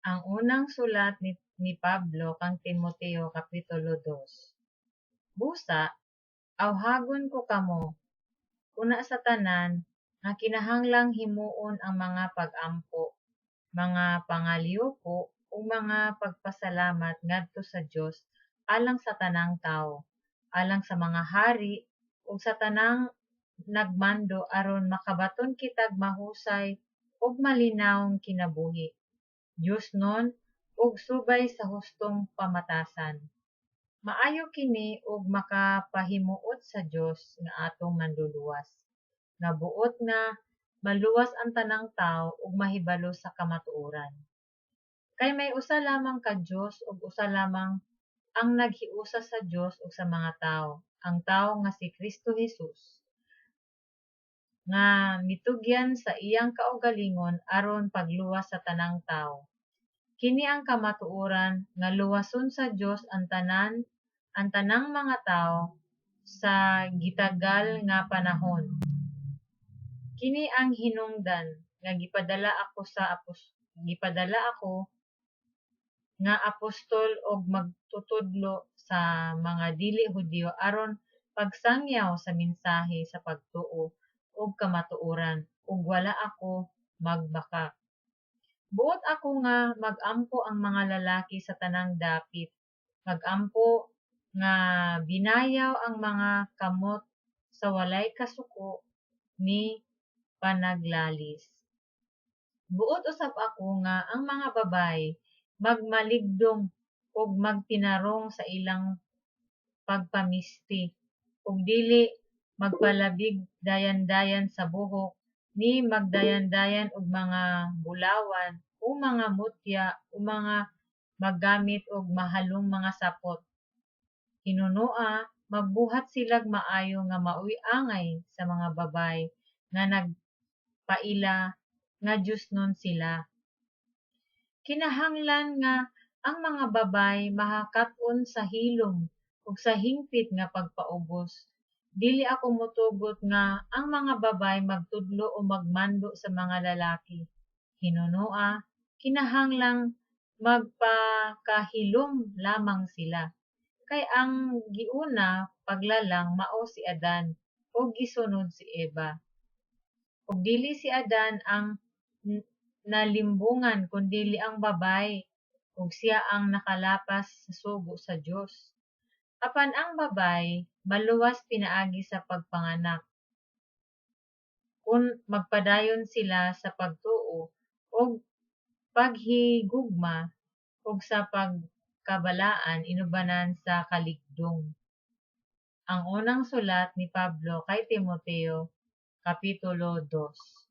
Ang unang sulat ni Pablo kang Timoteo kapitulo 2. Busa, awhagon ko kamo, una sa tanan, nga kinahanglang himuon ang mga pag-ampo, mga pangalyuko ug mga pagpasalamat ngadto sa Dios alang sa tanang tawo, alang sa mga hari ug sa tanang nagmando aron makabaton kitag mahusay ug malinawong kinabuhi, Diosnon ug subay sa hustong pamatasan. Maayo kini ug makapahimuot sa Dios nga atong manluluwas, nga buot nga maluwas ang tanang tawo ug mahibalo sa kamatuoran. Kay may usa lamang ka Dios ug usa lamang ang naghiusa sa Dios ug sa mga tawo, ang tawo nga si Kristo Jesus, nga mitugyan sa iyang kaugalingon aron pagluwas sa tanang tawo. Kini ang kamatuoran nga luwason sa Dios ang tanang mga tawo sa gitagal nga panahon. Kini ang hinungdan nga gipadala ako nga apostol ug magtutudlo sa mga dili Hudiyo aron pagsangyaw sa mensahe sa pagtuo ug kamatuoran, ug wala ako magbakak. Buot ako nga mag-ampo ang mga lalaki sa tanang dapit, mag-ampo nga binayaw ang mga kamot sa walay kasuko ni panaglalis. Buot usab ako nga ang mga babaye magmaligdong ug magtinarong sa ilang pagpamisti, ug dili magpalabig dayan-dayan sa buhok ni magdayan-dayan og mga bulawan o mga mutya o mga maggamit og mahalong mga sapot. Hinunoa magbuhat silag maayo nga maoy angay sa mga babaye nga nagpaila nga Diosnon sila. Kinahanglan nga ang mga babaye mahakat-on sa hilom ug sa hingpit nga pagpaubos. Dili ako motugot nga ang mga babaye magtudlo o magmando sa mga lalaki. Hinunoa, kinahanglang magpakahilom lamang sila. Kay ang giuna paglalang mao si Adan ug gisunod si Eva. Ug dili si Adan ang nalimbungan kundili ang babaye, ug siya ang nakalapas sa sugo sa Dios. Apan ang babaye maluwas pinaagi sa pagpanganak, kun magpadayon sila sa pagtuo ug paghigugma ug sa pagkabalaan inubanan sa kaligdong. Ang unang sulat ni Pablo kay Timoteo, kapitulo 2.